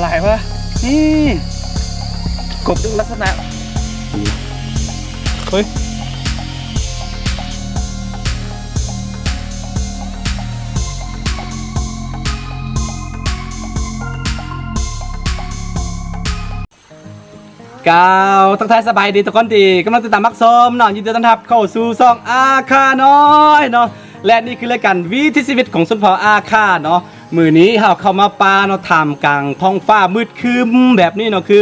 ຫຼາຍວະ ນີ້ ກົບດູລັກສະນະ ເຮີ້ຍ ກ່າວທັກທາຍສະບາຍດີທຸກຄົນທີ່ກຳລັງຕິດຕາມຮັບຊົມເນາະ, ຍິນດີຕ້ອນຮັບເຂົ້າສູ່ຊ່ອງອາຄານ້ອຍເນາະ ແລະ ນີ້ຄືລາຍການວິຖີຊີວິດຂອງຊົນເຜົ່າອາຄາເນາະ. ມື້ນີ້ເຮົາເຂົ້າມາປ່າເນາະ ທ່າມກາງທ້ອງຟ້າມືດຄຶ້ມແບບນີ້ເນາະ. ຄື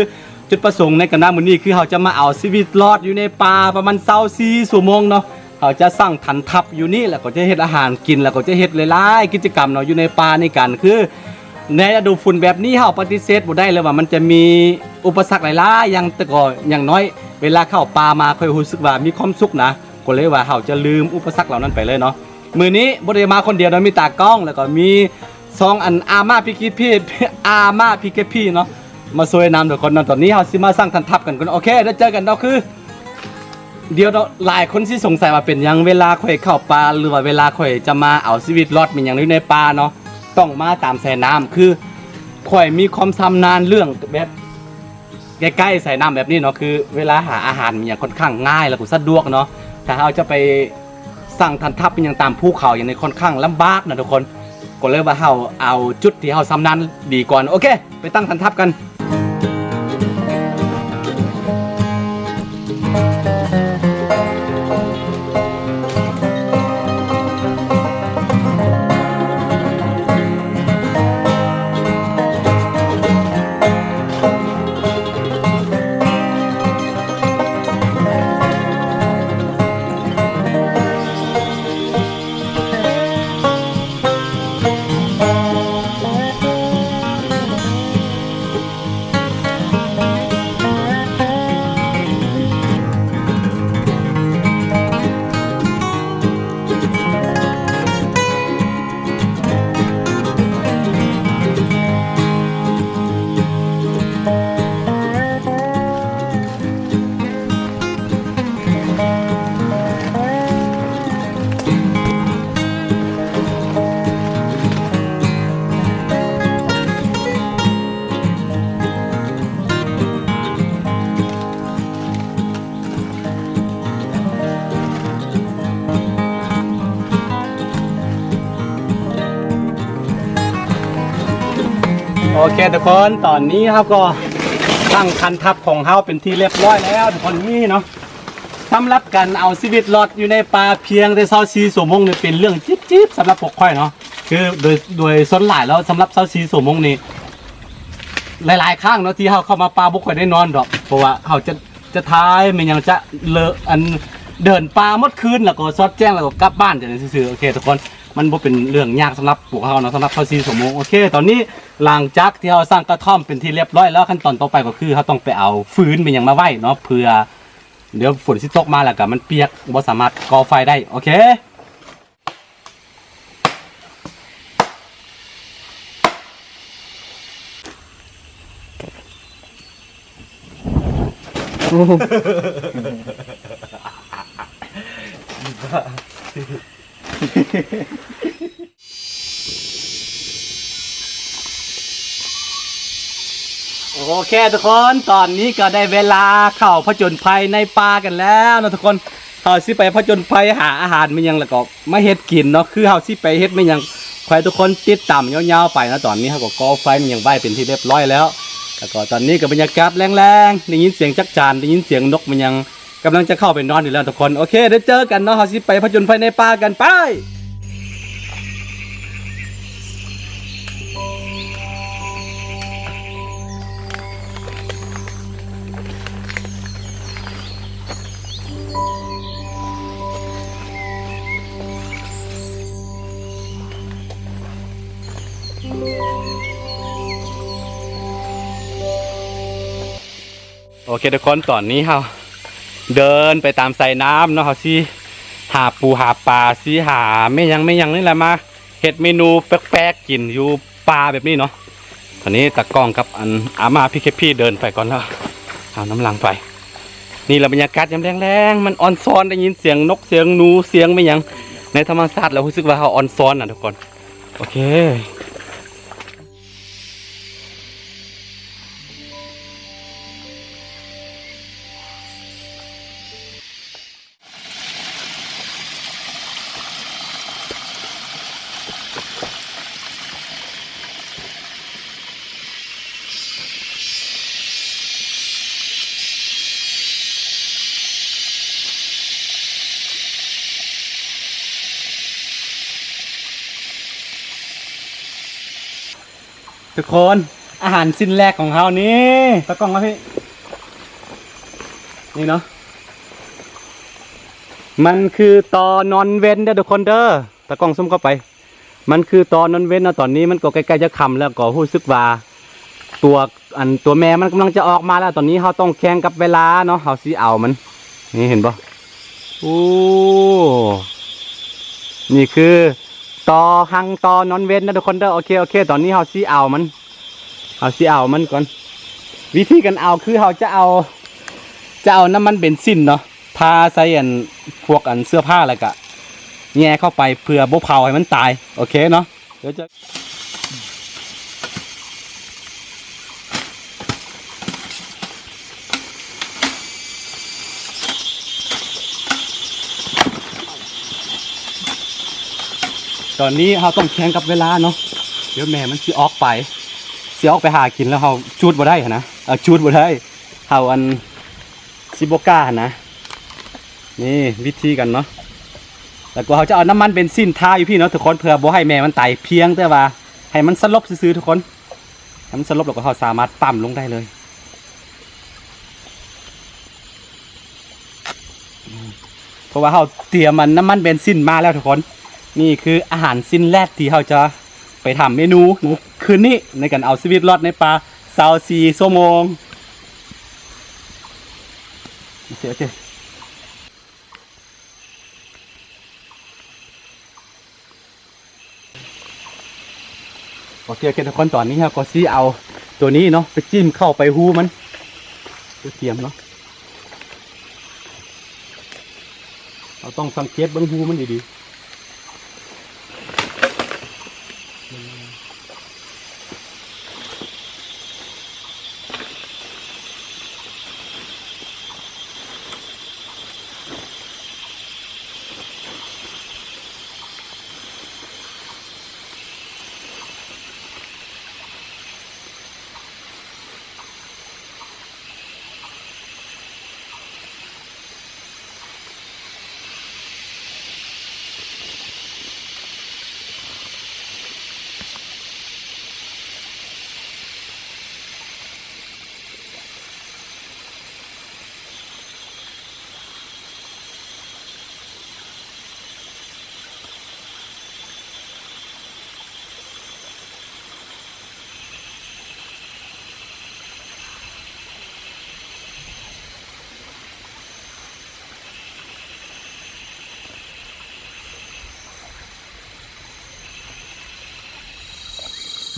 ຈຸດປະສົງໃນການມາມື້ນີ້ ຄືເຮົາຈະມາເອົາຊີວິດລອດຢູ່ໃນປ່າປະມານຊາວສີ່ຊົ່ວໂມງເນາະ. ເຮົາຈະສ້າງຖານທັບຢູ່ນີ້ ແລ້ວກໍຈະເຮັດອາຫານກິນ ແລ້ວກໍຈະເຮັດຫຼາຍໆກິດຈະກຳເນາະ ຢູ່ໃນປ່າໃນການ ຄືໃນລະດູຝົນແບບນີ້ ເຮົາປະຕິເສດບໍ່ໄດ້ເລີຍວ່າມັນຈະມີອຸປະສັກຫຼາຍໆຢ່າງ, ແຕ່ກໍຢ່າງໜ້ອຍເວລາເຂົ້າປ່າມາ ຂ້ອຍຮູ້ສຶກວ່າມີຄວາມສຸກນະ, ກໍເລີຍວ່າເຮົາຈະລືມອຸປະສັກເຫຼົ່ານັ້ນໄປເລີຍເນາະ. ມື້ນີ້ບໍ່ໄດ້ມາຄົນດຽວເນາະ, ມີຕາກ້ອງ ແລ້ວກໍມີສອງອັນ ອາມາພີເຄພີ ອາມາພີເຄພີເນາະ ມາຊ່ວຍນຳທຸກຄົນເນາະ. ຕອນນີ້ເຮົາຊິມາສ້າງຖານທັບກັນກ່ອນ. ໂອເຄ ດຽວເຈີກັນເນາະ. ຄື ດຽວເນາະ ຫຼາຍຄົນຊິສົງໄສວ່າເປັນຫຍັງເວລາຂ້ອຍເຂົ້າປ່າ ຫຼືວ່າເວລາຂ້ອຍຈະມາເອົາຊີວິດລອດແມ່ນຫຍັງຢູ່ໃນປ່າເນາະ ຕ້ອງມາຕາມສາຍນ້ຳ. ຄືຂ້ອຍມີຄວາມຊຳນານເລື່ອງແບບໃກ້ໆສາຍນ້ຳແບບນີ້ເນາະ, ຄືເວລາຫາອາຫານແມ່ນຫຍັງຂ້ອນຂ້າງງ່າຍ ແລ້ວກໍສະດວກເນາະ. ຖ້າເຮົາຈະໄປສ້າງຖານທັບແມ່ນຫຍັງຕາມພູເຂົາຫຍັງນີ້ ຂ້ອນຂ້າງລຳບາກນະທຸກຄົນ, ກໍເລີຍວ່າເຮົາເອົາຈຸດທີ່ເຮົາຊຳນານດີກ່ອນ. ໂອເຄ ໄປຕັ້ງຖານທັບກັນ. ໂອເຄທຸກຄົນ ຕອນນີ້ເຮົາກໍຕັ້ງຄັນທັບຂອງເຮົາເປັນທີ່ລຽບຮ້ອຍແລ້ວທຸກຄົນ. ນີ້ເນາະ ສຳລັບການເອົາຊີວິດລອດຢູ່ໃນປ່າພຽງແຕ່ຊາວສີ່ຊົ່ວໂມງນີ້ ເປັນເລື່ອງຈິບໆສຳລັບພວກຂ້ອຍເນາະ. ຄືໂດຍ ໂດຍສ່ວນຫຼາຍແລ້ວ ສຳລັບຊາວສີ່ຊົ່ວໂມງນີ້ ຫຼາຍໆຄັ້ງເນາະ ທີ່ເຮົາເຂົ້າມາປ່າບໍ່ຄ່ອຍໄດ້ນອນດອກ ເພາະວ່າເຮົາຈະ ຈະຖ່າຍແມ່ນຫຍັງ ຈະເລີ ອັນ ເດີນປ່າໝົດຄືນ ແລ້ວກໍສອດແຈ້ງ ແລ້ວກໍກັບບ້ານຈັ່ງຊີ້ຊື່ໆ. ໂອເຄທຸກຄົນ ມັນບໍ່ເປັນເລື່ອງຍາກສຳລັບພວກເຮົາເນາະ ສຳລັບຊາວສີ່ຊົ່ວໂມງ. ໂອເຄ ຕອນນີ້ຫຼັງຈາກທີ່ເຮົາສ້າງກະທ່ອມເປັນທີ່ລຽບຮ້ອຍແລ້ວ ຂັ້ນຕອນຕໍ່ໄປກໍຄືເຮົາຕ້ອງໄປເອົາຟືນແມ່ນຫຍັງມາໄວ້ເນາະ ເພື່ອດຽວຝົນຊິຕົກມາ ແລ້ວກໍມັນປຽກ ບໍ່ສາມາດກໍ່ໄຟໄດ້. ໂອເຄ. ໂອເຄທຸກຄົນ ຕອນນີ້ກໍໄດ້ເວລາເຂົ້າຜະຈົນໄພໃນປ່າກັນແລ້ວເນາະທຸກຄົນ. ເຮົາຊິໄປຜະຈົນໄພຫາອາຫານແມ່ນຫຍັງ ແລ້ວກໍມາເຮັດກິນເນາະ. ຄືເຮົາຊິໄປເຮັດແມ່ນຫຍັງ ຂໍໃຫ້ທຸກຄົນຕິດຕາມຍາວໆໄປເນາະ. ຕອນນີ້ເຮົາກໍກໍ່ໄຟແມ່ນຫຍັງໄວ້ເປັນທີ່ລຽບຮ້ອຍແລ້ວ ແລ້ວກໍຕອນນີ້ກໍບັນຍາກາດແລງໆ ໄດ້ຍິນສຽງຈັກຈານ ໄດ້ຍິນສຽງນົກແມ່ນຫຍັງ ກຳລັງຈະເຂົ້າໄປນອນຢູ່ແລ້ວທຸກຄົນ. ໂອເຄ ໄດ້ເຈີກັນເນາະ ເຮົາຊິໄປຜະຈົນໄພໃນປ່າກັນ ໄປ. ໂອເຄທຸກຄົນ ຕອນນີ້ເຮົາເດີນໄປຕາມສາຍນ້ຳເນາະ ເຮົາຊິຫາປູຫາປາ ຊິຫາແມ່ນຫຍັງແມ່ນຫຍັງນີ້ແຫຼະ ມາເຮັດເມນູແປກໆກິນຢູ່ປ່າແບບນີ້ເນາະ. ຕອນນີ້ຕາກ້ອງກັບອັນອາມ່າ ພີເຄພີ ເດີນໄປກ່ອນແລ້ວ ເອົານຳຫຼັງໄປ. ນີ້ລະບັນຍາກາດຍາມແລງໆ ມັນອອນຊອນ ໄດ້ຍິນສຽງນົກ ສຽງໜູ ສຽງແມ່ນຫຍັງໃນທຳມະຊາດ ແລ້ວຮູ້ສຶກວ່າເຮົາອອນຊອນນະທຸກຄົນ. ໂອເຄ. ທຸກຄົນ ອາຫານຊິ້ນແລກຂອງເຮົານີ້ ຕາກ້ອງມາພີ່ ນີ້ເນາະ ມັນຄືຕໍນອນເວັນເດີທຸກຄົນເດີ ຕາກ້ອງຊູມເຂົ້າໄປ ມັນຄືຕໍນອນເວັນເນາະ ຕອນນີ້ມັນກໍໃກ້ໆຈະຄ່ຳແລ້ວ ກໍຮູ້ສຶກວ່າຕົວ ອັນ ຕົວແມ່ມັນກຳລັງຈະອອກມາແລ້ວ ຕອນນີ້ເຮົາຕ້ອງແຂ່ງກັບເວລາເນາະ ເຮົາຊິເອົາມັນ ນີ້ເຫັນບໍ່ ໂອ້ ນີ້ຄືຕໍຮັງຕໍນອນເວັນນະທຸກຄົນເດີ ໂອເຄ ໂອເຄ ຕອນນີ້ເຮົາຊິເອົາມັນ ເຮົາຊິເອົາມັນກ່ອນ ວິທີການເອົາຄືເຮົາຈະເອົາ ຈະເອົານ້ຳມັນເບນຊິນເນາະ ທາໃສ່ອັນ ພວກອັນເສື້ອຜ້າ ແລ້ວກະແຍ່ເຂົ້າໄປເພື່ອບໍ່ເຜົາໃຫ້ມັນຕາຍ ໂອເຄເນາະ ດຽວຈະ ຕອນນີ້ເຮົາຕ້ອງແຂ່ງກັບເວລາເນາະ ດຽວແມ່ມັນຊິອອກໄປ ຊິອອກໄປຫາກິນແລ້ວເຮົາຈູດບໍ່ໄດ້ຫັ້ນນະ ເອົາຈູດບໍ່ໄດ້ ເຮົາອັນ ຊິບໍ່ກ້າຫັ້ນນະ ນີ້ວິທີການເນາະ ແລ້ວກໍເຮົາຈະເອົານ້ຳມັນເບນຊິນທາຢູ່ພີ້ເນາະທຸກຄົນ ເພື່ອບໍ່ໃຫ້ແມ່ມັນຕາຍ ພຽງແຕ່ວ່າໃຫ້ມັນສະຫຼົບຊື່ໆທຸກຄົນ ໃຫ້ມັນສະຫຼົບແລ້ວກໍເຮົາສາມາດປ້ຳລົງໄດ້ເລີຍ ເພາະວ່າເຮົາຕຽມອັນນ້ຳມັນເບນຊິນມາແລ້ວທຸກຄົນ ນີ້ຄືອາຫານຊິ້ນແລກທີ່ເຮົາຈະໄປທຳເມນູໃນຄືນນີ້ ໃນການເອົາຊີວິດລອດໃນປ່າຊາວສີ່ຊົ່ວໂມງ ໂອເຄ ໂອເຄ ໂອເຄ ໂອເຄ ທຸກຄົນ ຕອນນີ້ເຮົາກໍຊິເອົາຕົວນີ້ເນາະ ໄປຈິ້ມເຂົ້າໄປຮູມັນ ຕຽມເນາະ ເຮົາຕ້ອງສັງເກດເບິ່ງຮູມັນດີໆ.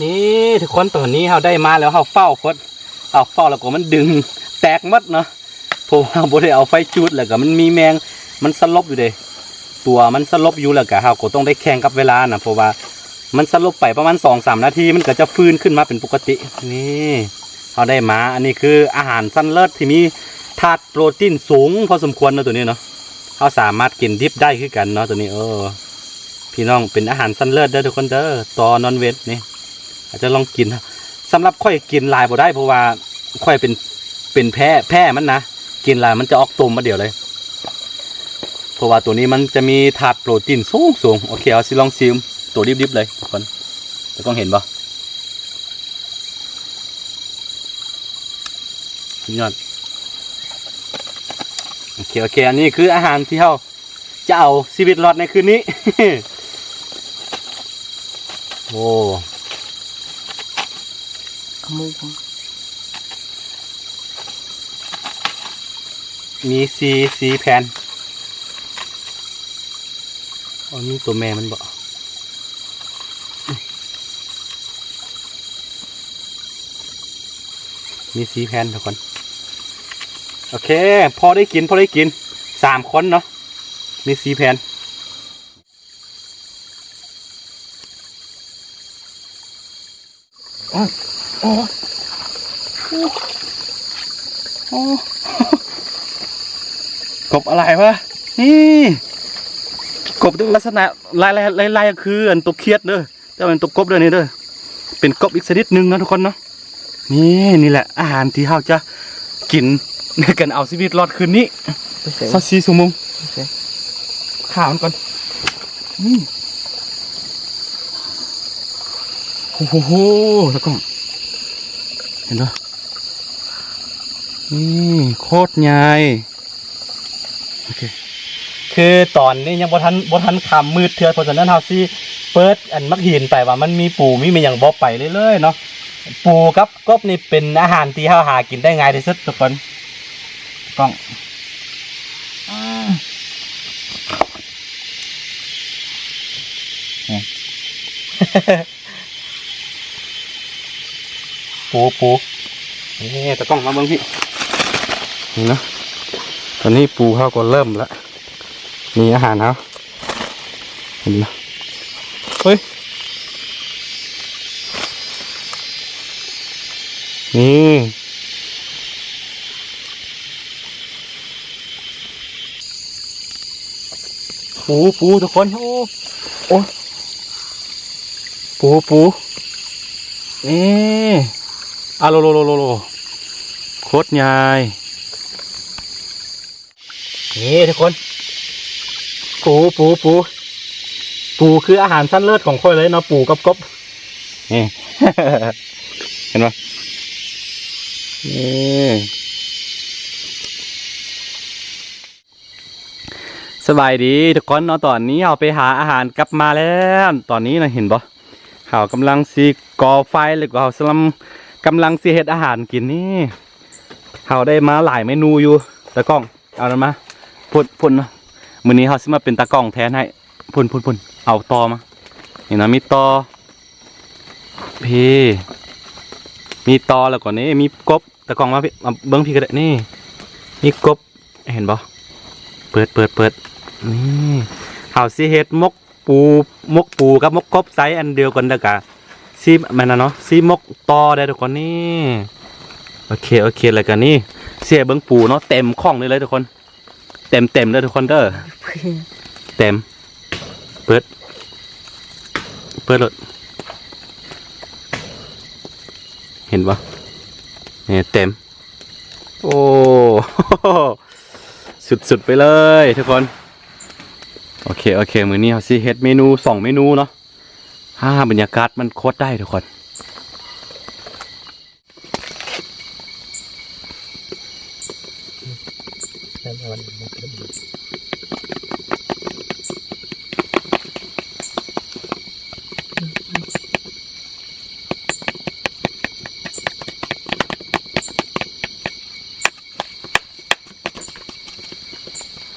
ນີ້ທຸກຄົນ ຕອນນີ້ເຮົາໄດ້ມາແລ້ວ ເຮົາເຝົ້າຄົນ ເຮົາເຝົ້າແລ້ວກໍມັນດຶງແຕກໝົດເນາະ ເພາະວ່າບໍ່ໄດ້ເອົາໄຟຈູດ ແລ້ວກໍມັນມີແມງ ມັນສະຫຼົບຢູ່ເດ້ ຕົວມັນສະຫຼົບຢູ່ ແລ້ວກໍເຮົາກໍຕ້ອງໄດ້ແຂ່ງກັບເວລານະ ເພາະວ່າມັນສະຫຼົບໄປປະມານສອງສາມນາທີ ມັນກໍຈະຟື້ນຂຶ້ນມາເປັນປົກກະຕິ. ນີ້ເຮົາໄດ້ມາ ອັນນີ້ຄືອາຫານຊັ້ນເລີດທີ່ມີທາດໂປຣຕີນສູງພໍສົມຄວນເນາະ ຕົວນີ້ເນາະ ເຮົາສາມາດກິນດິບໄດ້ຄືກັນເນາະ ຕົວນີ້ ເອີ ພີ່ນ້ອງ ເປັນອາຫານຊັ້ນເລີດເດີທຸກຄົນເດີ ຕໍ່ນອນເວັນນີ້ ອາດຈະລອງກິນ ສຳລັບຂ້ອຍກິນຫຼາຍບໍ່ໄດ້ ເພາະວ່າຂ້ອຍເປັນ ເປັນແພ້ ແພ້ມັນນະ ກິນຫຼາຍມັນຈະອອກຕຸ່ມມາດຽວເລີຍ ເພາະວ່າຕົວນີ້ມັນຈະມີທາດໂປຣຕີນສູງໆ. ໂອເຄ ເຮົາຊິລອງຊີມໂຕດິບໆເລີຍທຸກຄົນ ທຸກຄົນເຫັນບໍ່? ສຸດຍອດ ໂອເຄ ໂອເຄ ອັນນີ້ຄືອາຫານທີ່ເຮົາ ຈະເອົາຊີວິດລອດໃນຄືນນີ້. ໂອ້ ຂະໂມງ ມີສີ່ ສີ່ແຜ່ນ ໂອ້ ມີຕົວແມ່ມັນບໍ່? ມີສີ່ແຜ່ນທຸກຄົນ ໂອເຄ ພໍໄດ້ກິນ ພໍໄດ້ກິນ ສາມຄົນເນາະ ມີສີ່ແຜ່ນ ໂອ້ ໂອ້ ໂອ້ ກົບອາໄລວະ ນີ້ ກົບລັກສະນະລາຍ ລາຍ ລາຍ ລາຍຄືອັນຕົວຂຽດເດີ ແຕ່ວ່າເປັນຕົວກົບເດີນີ້ເດີ ເປັນກົບອີກຊະນິດໜຶ່ງເນາະທຸກຄົນເນາະ. ນີ້ ນີ້ແຫຼະອາຫານທີ່ເຮົາຈະກິນໃນການເອົາຊີວິດລອດຄືນນີ້ ຊາວສີ່ຊົ່ວໂມງ. ຂ້າມັນກ່ອນ ນີ້ ໂອ້ໂຫ ຕາກ້ອງ ເຫັນບໍ່? ນີ້ໂຄດໃຫຍ່. ໂອເຄ ຄືຕອນນີ້ຍັງບໍ່ທັນ ບໍ່ທັນຄ່ຳມືດເທື່ອ ເພາະສະນັ້ນເຮົາຊິເປີດອັນໝາກຫີນໄປວ່າມັນມີປູມີແມ່ນຫຍັງບໍ່ ໄປເລື້ອຍໆເນາະ. ປູກັບກົບນີ້ເປັນອາຫານທີ່ເຮົາຫາກິນໄດ້ງ່າຍທີ່ສຸດທຸກຄົນ. ກ້ອງ ອືມ ນີ້ ປູ ປູ ນີ້ ຕາກ້ອງມາເບິ່ງພີ້ ນີ້ເນາະ. ຕອນນີ້ປູເຮົາກໍເລີ່ມລະ ມີອາຫານເຮົາ ເຫັນບໍ່? ເຮີ້ຍ ນີ້ ປູ ປູ ທຸກຄົນ. ໂອ້ ໂອ້ ປູ ປູ ນີ້ ອາໂລໂລໂລໂລ ໂຄດໃຫຍ່. ນີ້ທຸກຄົນ ປູ ປູ ປູ ປູຄືອາຫານຊັ້ນເລີດຂອງຂ້ອຍເລີຍເນາະ ປູກັບກົບ. ນີ້ ເຫັນບໍ່? ນີ້ ສະບາຍດີທຸກຄົນເນາະ. ຕອນນີ້ເຮົາໄປຫາອາຫານກັບມາແລ້ວ. ຕອນນີ້ນະ ເຫັນບໍ່? ເຮົາກຳລັງຊິກໍ່ໄຟ ແລ້ວກໍເຮົາກຳລັງ ກຳລັງຊິເຮັດອາຫານກິນນີ້. ເຮົາໄດ້ມາຫຼາຍເມນູຢູ່ ຕາກ້ອງ ເອົານັ້ນມາ ພຸ້ນ ພຸ້ນເນາະ. ມື້ນີ້ເຮົາຊິມາເປັນຕາກ້ອງແທນໃຫ້. ພຸ້ນ ພຸ້ນ ພຸ້ນ ເອົາຕໍ່ມາ. ເຫັນບໍ່? ມີຕໍ່ ພີ້ ມີຕໍ່ ແລ້ວກໍນີ້ມີກົບ. ຕາກ້ອງມາພີ້ ມາເບິ່ງພີ້ກໍໄດ້. ນີ້ ມີກົບ ເຫັນບໍ່? ເປີດ ເປີດ ເປີດ. ນີ້ ເຮົາຊິເຮັດໝົກປູ ໝົກປູກັບໝົກກົບໃສ່ອັນດຽວກັນ ແລ້ວກະຊິ ແມ່ນນະເນາະ ຊິໝົກຕໍ່ໄດ້ທຸກຄົນ. ນີ້ ໂອເຄ ໂອເຄ. ແລ້ວກະນີ້ ຊິໃຫ້ເບິ່ງປູເນາະ ເຕັມຂ້ອງນີ້ເລີຍທຸກຄົນ. ເຕັມໆເດີທຸກຄົນເດີ ເຕັມ. ເປີດ ເປີດໂລດ ເຫັນບໍ່? ນີ້ເຕັມ. ໂອ້ ສຸດໆໄປເລີຍທຸກຄົນ. ໂອເຄ ໂອເຄ ມື້ນີ້ເຮົາຊິເຮັດເມນູສອງເມນູເນາະ. ອ່າ ບັນຍາກາດມັນໂຄດໄດ້ທຸກຄົນ.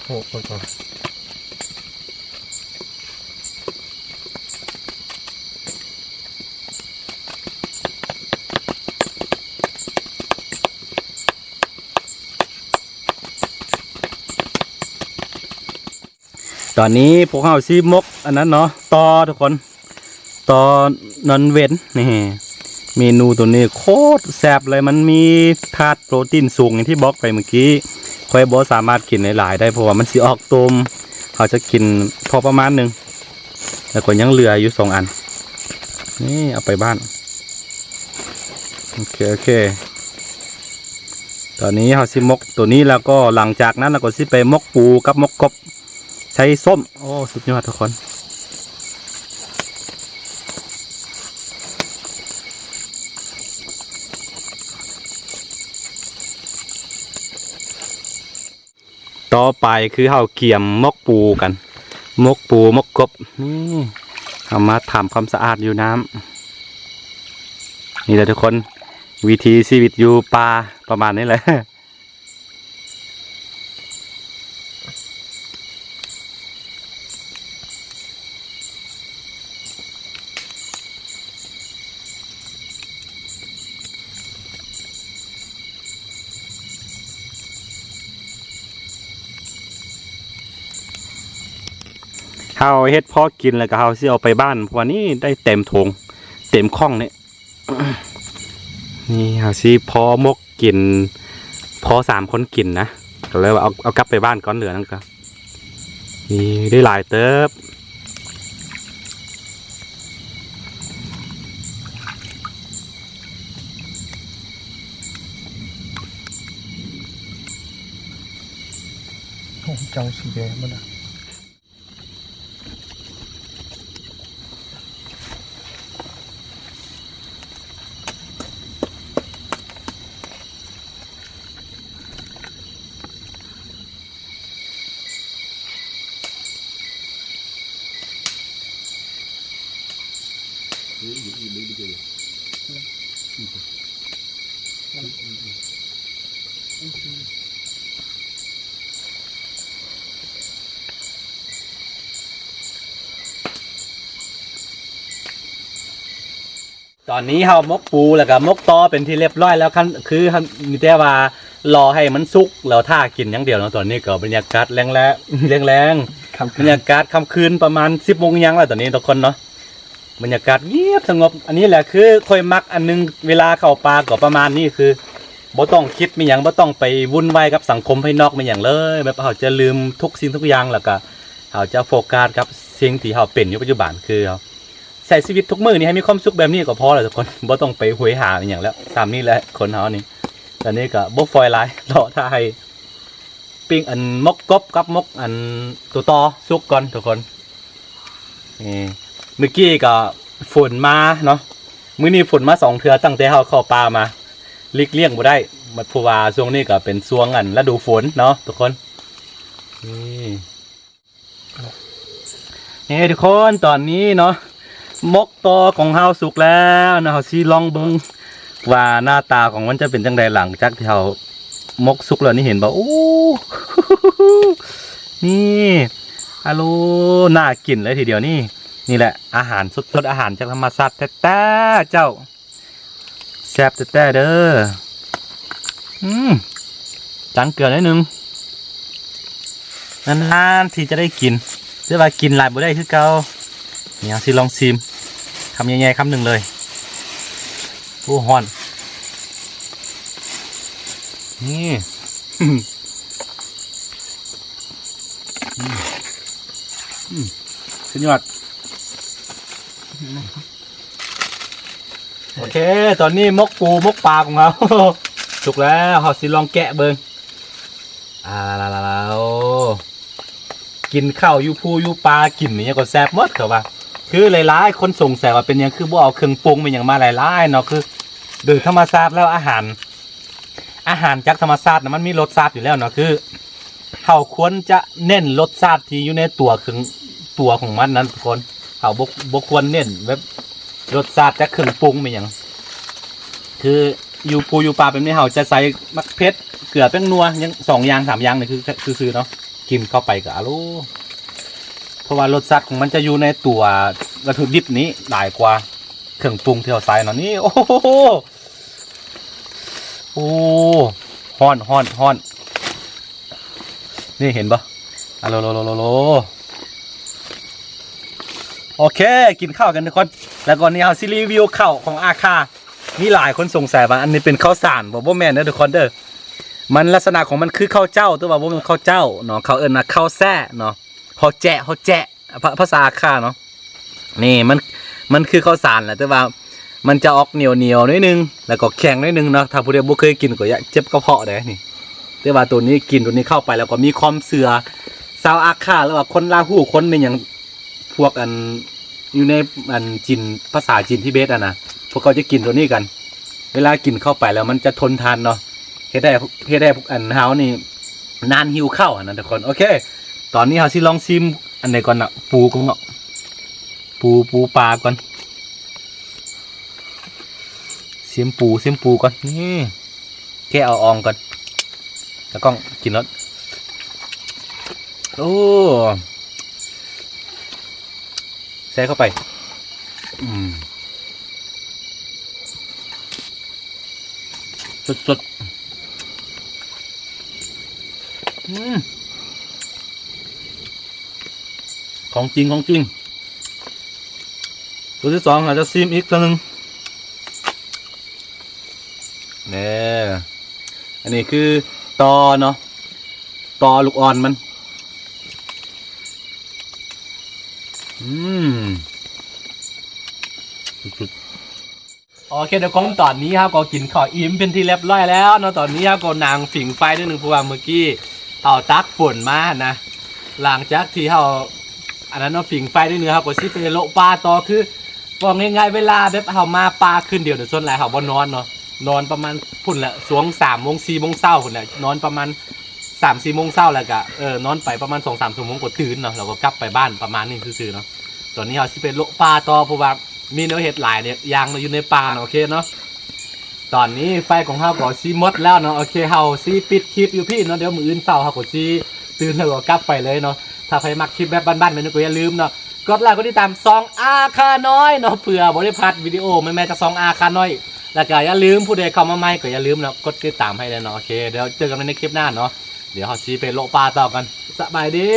ໂອ້ ຄົນ ຕອນນີ້ພວກເຮົາຊິໝົກອັນນັ້ນເນາະ ຕໍ່ທຸກຄົນ ຕໍ່ນອນເວັນ. ນີ້ ເມນູໂຕນີ້ໂຄດແຊບເລີຍ ມັນມີທາດໂປຣຕີນສູງ ຢ່າງທີ່ບອກໄປເມື່ອກີ້. ຂ້ອຍບໍ່ສາມາດກິນຫຼາຍໆໄດ້ ເພາະວ່າມັນຊິອອກໂຕມ. ເຮົາຈະກິນພໍປະມານໜຶ່ງ ແລ້ວກໍຍັງເຫຼືອຢູ່ສອງອັນ. ນີ້ ເອົາໄປບ້ານ. ໂອເຄ ໂອເຄ ຕອນນີ້ເຮົາຊິໝົກໂຕນີ້ ແລ້ວກໍຫຼັງຈາກນັ້ນເຮົາກໍຊິໄປໝົກປູກັບໝົກກົບໃສ່ສົ້ມ. ໂອ້ ສຸດຍອດທຸກຄົນ. ຕໍ່ໄປຄືເຮົາກຽມໝົກປູກັນ ໝົກປູ ໝົກກົບ. ນີ້ ເຮົາມາທຳຄວາມສະອາດຢູ່ນ້ຳ. ນີ້ແຫຼະທຸກຄົນ ວິຖີຊີວິດຢູ່ປ່າປະມານນີ້ແຫຼະ. ເຮົາເຮັດພໍກິນແລ້ວກໍເຮົາຊິເອົາໄປບ້ານ ເພາະວ່ານີ້ໄດ້ເຕັມຖົງເຕັມຂ້ອງນີ້. ນີ້ເຮົາຊິພໍໝົກກິນ ພໍສາມຄົນກິນນະ ກໍເລີຍວ່າເອົາ ເອົາກັບໄປບ້ານກ່ອນ ເຫຼືອນັ້ນກໍ ນີ້ໄດ້ຫຼາຍເຕີບ. ໂອ້ ເຈົ້າສີແດງໝົດນະ. ຕອນນີ້ເຮົາໝົກປູ ແລ້ວກໍໝົກຕໍ່ເປັນທີ່ຮຽບຮ້ອຍແລ້ວ ຄັນ ຄືມີແຕ່ວ່າລໍໃຫ້ມັນສຸກ ແລ້ວຖ້າກິນຢ່າງດຽວເນາະ. ຕອນນີ້ກໍບັນຍາກາດແລງໆ ແລງໆ ບັນຍາກາດຄ່ຳຄືນ ປະມານສິບໂມງຫຍັງແລ້ວຕອນນີ້ທຸກຄົນເນາະ. ບັນຍາກາດງຽບສະຫງົບ. ອັນນີ້ແຫຼະຄືຂ້ອຍມັກອັນໜຶ່ງ ເວລາເຂົ້າປ່າກໍປະມານນີ້ ຄືບໍ່ຕ້ອງຄິດມີຫຍັງ ບໍ່ຕ້ອງໄປວຸ່ນວາຍກັບສັງຄົມພາຍນອກມີຫຍັງເລີຍ. ແບບເຮົາຈະລືມທຸກສິ່ງທຸກຢ່າງ ແລ້ວກໍເຮົາຈະໂຟກັສກັບສິ່ງທີ່ເຮົາເປັນຢູ່ປັດຈຸບັນ ຄືເຮົາ ໃຊ້ຊີວິດທຸກມື້ນີ້ໃຫ້ມີຄວາມສຸກແບບນີ້ກໍພໍແລ້ວທຸກຄົນ ບໍ່ຕ້ອງໄປໂຫຍຫາອີ່ຫຍັງແລ້ວ. ສ່ຳນີ້ແຫຼະຄົນເຮົານີ້. ຕອນນີ້ກໍບໍ່ຟອຍຫຼາຍ ລໍຖ້າໃຫ້ປີ້ງອັນໝົກກົບກັບໝົກອັນຕົວຕໍ່ສຸກກ່ອນທຸກຄົນ. ນີ້ ມື້ກີ້ກໍຝົນມາເນາະ ມື້ນີ້ຝົນມາສອງເທື່ອ ຕັ້ງແຕ່ເຮົາເຂົ້າປ່າມາ ຫຼີກລ່ຽງບໍ່ໄດ້ ເພາະວ່າຊ່ວງນີ້ກໍເປັນຊ່ວງອັນລະດູຝົນເນາະທຸກຄົນ. ນີ້ ນີ້ທຸກຄົນ ຕອນນີ້ເນາະ ໝົກຕໍ່ຂອງເຮົາສຸກແລ້ວເນາະ. ເຮົາຊິລອງເບິ່ງວ່າໜ້າຕາຂອງມັນຈະເປັນຈັ່ງໃດ ຫຼັງຈາກທີ່ເຮົາໝົກສຸກແລ້ວນີ້ ເຫັນບໍ່? ໂອ້ ນີ້ ອາໂລ ໜ້າກິນເລີຍທີດຽວນີ້. ນີ້ແຫຼະອາຫານສົດໆ ອາຫານຈາກທຳມະຊາດແທ້ໆ ເຈົ້າ. ແຊບແທ້ໆເດີ. ອືມ ຈາງເກືອໜ້ອຍໜຶ່ງ ນານໆທີ່ຈະໄດ້ກິນ ແຕ່ວ່າກິນຫຼາຍບໍ່ໄດ້ຄືເກົ່າ. ນີ້ເຮົາຊິລອງຊີມ ຄຳໃຫຍ່ໆ ຄຳໜຶ່ງເລີຍ. ໂອ້ ຮ້ອນ. ນີ້ ອືມ ອືມ ສຸດຍອດ. ໂອເຄ ຕອນນີ້ໝົກປູໝົກປາຂອງເຮົາສຸກແລ້ວ ເຮົາຊິລອງແກະເບິ່ງ. ອາ ລາ ລາ ລາ ລາ ໂອ້ ກິນເຂົ້າຢູ່ພູຢູ່ປ່າ ກິນອີ່ຫຍັງກໍແຊບໝົດ ເຂົາວ່າ. ຄືຫຼາຍໆຄົນສົງໄສວ່າເປັນຫຍັງຄືບໍ່ເອົາເຄື່ອງປຸງ ມີຫຍັງມາຫຼາຍໆເນາະ. ຄືໂດຍທຳມະຊາດແລ້ວ ອາຫານ ອາຫານຈາກທຳມະຊາດນະ ມັນມີລົດຊາດຢູ່ແລ້ວເນາະ. ຄື ເຮົາຄວນຈະເນັ້ນລົດຊາດທີ່ຢູ່ໃນຕົວເຄື່ອງ ຕົວຂອງມັນນັ້ນທຸກຄົນ. ເຮົາບໍ່ ບໍ່ຄວນເນັ້ນແບບລົດຊາດຈາກເຄື່ອງປຸງແມ່ນຫຍັງ. ຄືຢູ່ພູຢູ່ປ່າແບບນີ້ ເຮົາຈະໃສ່ໝາກເຜັດ ເກືອ ແປ້ງນົວ ຫຍັງສອງຢ່າງສາມຢ່າງນີ້ ຄື ຄື ຄືເນາະ. ກິນເຂົ້າໄປກໍອາໂລ ເພາະວ່າລົດຊາດຂອງມັນຈະຢູ່ໃນຕົວວັດຖຸດິບນີ້ຫຼາຍກວ່າເຄື່ອງປຸງທີ່ເຮົາໃສ່ເນາະ. ນີ້ ໂອ້ໂຫ ໂອ້ ຮ້ອນ ຮ້ອນ ຮ້ອນ. ນີ້ເຫັນບໍ່? ອາໂລໂລໂລໂລໂລ. ໂອເຄ ກິນເຂົ້າກັນທຸກຄົນ. ແລ້ວກໍນີ້ເຮົາຊິຣີວິວເຂົ້າຂອງອາຄາ. ມີຫຼາຍຄົນສົງໄສວ່າອັນນີ້ເປັນເຂົ້າສານບໍ່? ບໍ່ແມ່ນເດີທຸກຄົນເດີ. ມັນລັກສະນະຂອງມັນຄືເຂົ້າເຈົ້າ ແຕ່ວ່າບໍ່ແມ່ນເຂົ້າເຈົ້າເນາະ. ເຂົາເອີ້ນວ່າເຂົ້າແຊະເນາະ. ເຂົ້າແຈະ ເຂົ້າແຈະ ພາ ພາສາອາຄາເນາະ. ນີ້ມັນ ມັນຄືເຂົ້າສານແຫຼະ ແຕ່ວ່າມັນຈະອອກໜຽວໆໜ້ອຍໜຶ່ງ ແລ້ວກໍແຂງໜ້ອຍໜຶ່ງເນາະ. ຖ້າຜູ້ໃດບໍ່ເຄີຍກິນກໍຢ່າເຈັບກະເພາະເດ້ນີ້. ແຕ່ວ່າໂຕນີ້ ກິນໂຕນີ້ເຂົ້າໄປແລ້ວກໍມີຄວາມເຊື່ອ ຊາວອາຄາ ຫຼືວ່າຄົນລາຫູ ຄົນແມ່ນຫຍັງ ພວກອັນ ຢູ່ໃນອັນຈີນ ພາສາຈີນທິເບດຫັ້ນນະ ພວກເຂົາຈະກິນໂຕນີ້ກັນ. ເວລາກິນເຂົ້າໄປແລ້ວມັນຈະທົນທານເນາະ. ເຮັດໃຫ້ ເຮັດໃຫ້ອັນເຮົານີ້ນານຫິວເຂົ້າຫັ້ນນະທຸກຄົນ. ໂອເຄ ຕອນນີ້ເຮົາຊິລອງຊີມອັນໃດກ່ອນເນາະ ປູກ່ອນເນາະ ປູ ປູປາກ່ອນ. ຊີມປູ ຊີມປູກ່ອນ. ນີ້ ແກະເອົາອ່ອງກ່ອນ ຕາກ້ອງກິນໂລດ. ໂອ້ ໃສ່ເຂົ້າໄປ ອືມ ສົດໆ ອືມ ຂອງຈິງ ຂອງຈິງ. ໂຕທີສອງ ອາດຈະຊີມອີກເທື່ອໜຶ່ງ. ແນ່ ອັນນີ້ຄືຕໍເນາະ ຕໍລູກອ່ອນມັນ. ອືມ ສຸດໆ. ໂອເຄ ທຸກຄົນ ຕອນນີ້ເຮົາກໍກິນເຂົ້າອີ່ມເປັນທີ່ຮຽບຮ້ອຍແລ້ວເນາະ. ຕອນນີ້ເຮົາກໍນັ່ງຜິງໄຟໜ້ອຍໜຶ່ງ ເພາະວ່າມື້ກີ້ເຮົາຕາກຝົນມາຫັ້ນນະ. ຫຼັງຈາກທີ່ເຮົາ ອັນນັ້ນເນາະ ຜິງໄຟໜ້ອຍໜຶ່ງ ເຮົາກໍຊິໄປເລາະປ່າຕໍ່. ຄື ເວົ້າງ່າຍໆ ເວລາແບບເຮົາມາປ່າຄືນດຽວນີ້ ສ່ວນຫຼາຍເຮົາບໍ່ນອນເນາະ ນອນປະມານພຸ້ນແຫຼະ ຊ່ວງສາມໂມງ ສີ່ໂມງເຊົ້າພຸ້ນແຫຼະ. ນອນປະມານສາມສີ່ໂມງເຊົ້າ ແລ້ວກະ ເອີ ນອນໄປປະມານສອງສາມຊົ່ວໂມງກໍຕື່ນເນາະ ແລ້ວກໍກັບໄປບ້ານ ປະມານນີ້ຊື່ໆເນາະ. ຕອນນີ້ເຮົາຊິໄປເລາະປ່າຕໍ່ ເພາະວ່າມີແນວເຮັດຫຼາຍຢ່າງເນາະ ຢູ່ໃນປ່າເນາະ. ໂອເຄເນາະ. ຕອນນີ້ໄຟຂອງເຮົາກໍຊິໝົດແລ້ວເນາະ. ໂອເຄ ເຮົາຊິປິດຄລິບຢູ່ພີ້ເນາະ. ດຽວມື້ອື່ນເຊົ້າເຮົາກໍຊິຕື່ນແລ້ວກໍກັບໄປເລີຍເນາະ. ຖ້າໃຜມັກຄລິບແບບບ້ານໆແບບນີ້ກໍຢ່າລືມເນາະ ກົດໄລກົດຕິດຕາມຊ່ອງອາຄານ້ອຍເນາະ ເພື່ອບໍ່ໄດ້ພາດວິດີໂອໃໝ່ໆຈາກຊ່ອງອາຄານ້ອຍ. ແລ້ວກໍຢ່າລືມ ຜູ້ໃດເຂົ້າມາໃໝ່ກໍຢ່າລືມເນາະ ກົດຕິດຕາມໃຫ້ແດ່ເນາະ. ໂອເຄ ດຽວເຈີກັນໃໝ່ໃນຄລິບໜ້າເນາະ. ດຽວເຮົາຊິໄປເລາະປ່າຕໍ່ກັນ. ສະບາຍດີ.